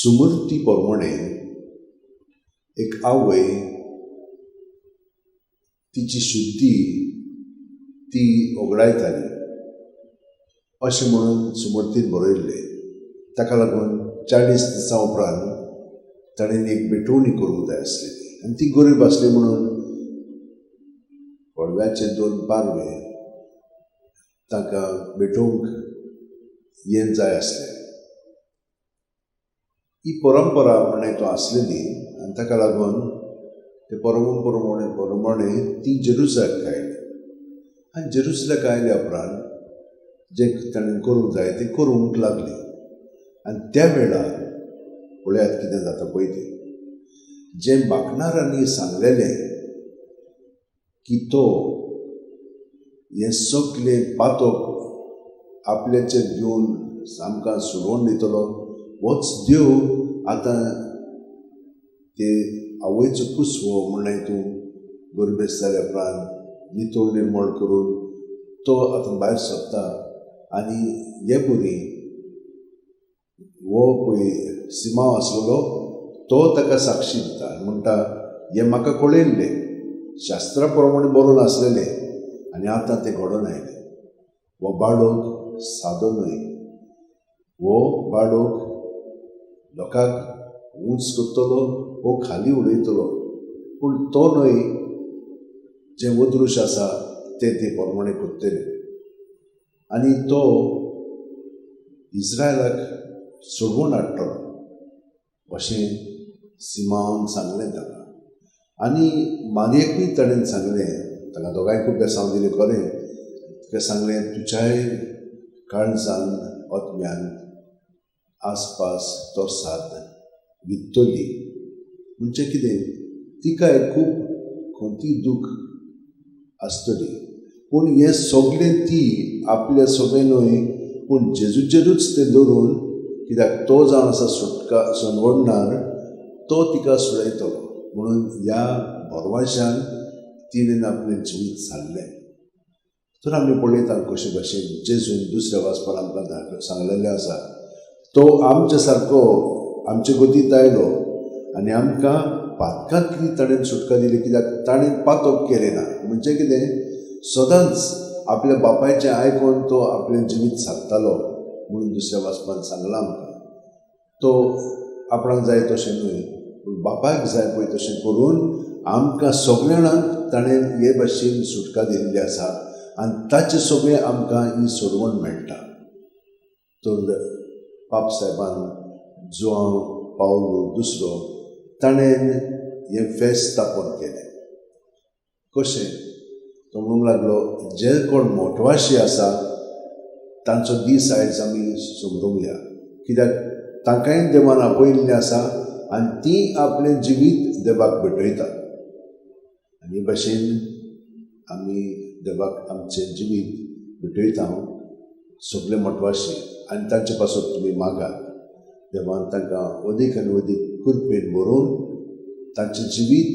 सुमूर्ती प्रमाणे एक आवय तिची शुद्धी ती ओगडायताली अशें म्हणून सुमूर्तीन बरयल्लें. ताका लागून 40 दिसां उपरांत ताणें एक भेटवणी करूंक जाय आसलेली आनी ती गरीब आसली म्हणून पडव्याचे 2 पारवे तांकां भेटोवंक हें जाय आसलें. ही परंपरा म्हणून तो आसलेली आनी ताका लागून ते परंपरे ती जेरुसलेमाक आयली आनी जेरुसलेमाक आयल्या उपरांत जें ताणें करूंक जाय तें करूंक लागली. आनी त्या वेळार पळयात कितें जाता पळय तें, जें बाकणारांनी सांगलेलें की तो हें सगलें पातक आपल्याचेर घेवन आमकां सोडोवन दितलो, होच देव आतां ते आवयचो कुसवो म्हणल्यार तूं गरबेस जाल्या उपरांत नितळ निर्मळ करून तो आतां भायर सरता. आनी हे परी हो पळय सिमांव आसलेलो तो ताका साक्षी दिता, म्हणटा हें म्हाका कळयल्लें, शास्त्रा प्रमाणे बरोवन आसलेलें आनी आतां तें घडोवन आयलें. हो बाळक सादो न्हय, हो बाळक लोकांक उंच करतलो, हो खाली उडयतलो, पूण तो न्हय जें अदृश्य आसा तें ते प्रमाणे करतले आनी तो इस्रायलाक सोडोवन हाडटलो अशें सिमांवान सांगलें ताका. आनी मारयेकूय ताणें सांगलें, ताका दोगांयकूय बेसांव दिलें खरें, तिका सांगलें तुज्याय काळजान आत्म्यान आसपास तरसाद वित्तली. म्हणजे कितें, तिकाय खूब खंती दूख आसतली, पूण हें सगलें ती आपल्या सगळें न्हय पूण जेजूचेरूच तें धरून, कित्याक तो जावन आसा सुटका सनवडणार, तो तिका सुडयतलो म्हणून ह्या भरवाशान तिणें आपलें जिवीत सारलें. तर आमी पळयता कशे भाशेन जेजून दुसऱ्या वाचपान आमकां सांगलेलें आसा, तो आमच्या सारको आमचे गतींत आयलो आनी आमकां पातकांतली ताणें सुटका दिली, कित्याक ताणें पातक केलें ना. म्हणजे कितें, सदांच आपल्या बापायचें आयकून तो आपलें जिवीत सारतालो म्हणून दुसऱ्या वाचपान सांगलां आमकां. तो आपणाक जाय तशें न्हय पूण बापायक जाय पळय तशें करून आमकां सगळ्या जाणांक ताणें हे भाशेन सुटका दिल्ली आसा आनी ताचे सगळें आमकां ही सोडवण मेळटा. तर पाप सायबान जुआंव पावलो दुसरो ताणें हें फेस्त स्थापन केलें. कशें, तो म्हणूंक लागलो जे कोण मोटवाशी आसा तांचो दीस आयज आमी समजूंक या, कित्याक तांकांय देवान आपयिल्लें आसा आनी ती आपलें जिवीत देवाक भेटयतात. आनी हे भाशेन आमी देवाक आमचें जिवीत भेटयता सगळे मोटवाशी आनी तांचे पासत तुमी मागात, देवान तांकां अदीक आनी अदीक कृपेन भरून तांचें जिवीत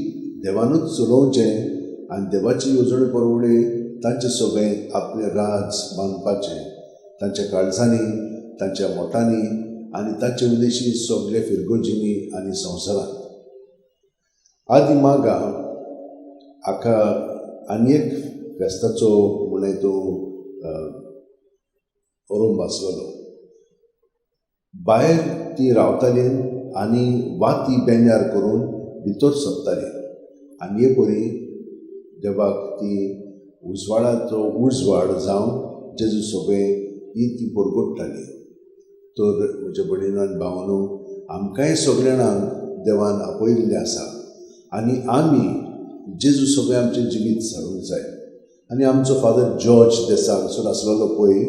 देवानूच चलोवचें आनी देवाची येवजणे प्रमाणे तांचे सगळें आपलें राज बांदपाचें तांच्या काळजांनी, तांच्या मोटांनी आनी तांचे उदेशी सगळे फिरगोजिनी आनी संवसारांत. आदी मागा हाका आनी एक फेस्ताचो म्हणल्यार तो अरंब आसलेलो. भायर ती रावताली आनी वाती बेंजार करून भितर सरताली आनी हे परी देवाक ती उजवाडाचो उजवाड जावन जेजू सगळें ही ती परगटताली. तर म्हज्या भयणीनो आनी भावानो, आमकांय सगळ्या जाणांक देवान आपयिल्लें आसा आनी आमी जेजू सगळें आमचें जिवीत सारूंक जाय. आनी आमचो फादर जॉर्ज देसा हांगसर आसलेलो पळय,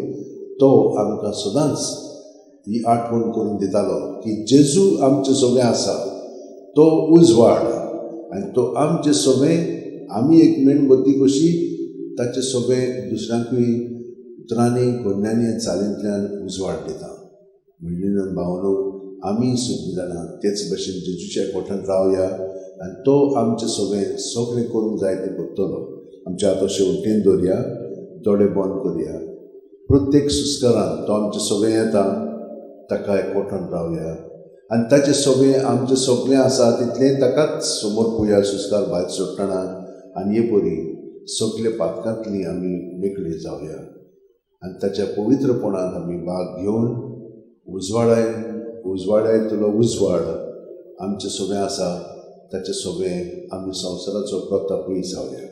तो आमकां सदांच ही आठवण करून दितालो की जेजू आमचें सगळें आसा, तो उजवाड आनी तो आमचें सगळें, आमी एक मेणबत्ती कशी ताचें सगळें दुसऱ्यांकूय उतरांनी, कोन्यांनी, चालींतल्यान उजवाड दिता. भयणीनो आनी भावानो, आमी सगळीं जाणां तेच भशेन जेजूच्या कोठान रावया आनी तो आमचें सगळें सगळें करूंक जाय तें करतलो. आमच्या हात अशें वटेन दवरया, दोळे बंद करया. प्रत्येक सुस्कारान तो आमचें सगळें येता, ताका एकवटान रावया आनी ताचें सगळें आमचें सगळें आसा तितलें ताकाच समोर पुया सुस्कार भायर सोडटना आनी हे परी सगळे पातकांतली आमी मेकळी जावया आनी ताच्या पवित्रपणांत आमी भाग घेवन उजवाडाय उजवाडायतलो उजवाड आमचें सगळें आसा ताचें सगळें आमी संवसाराचो प्रतापूय जावया.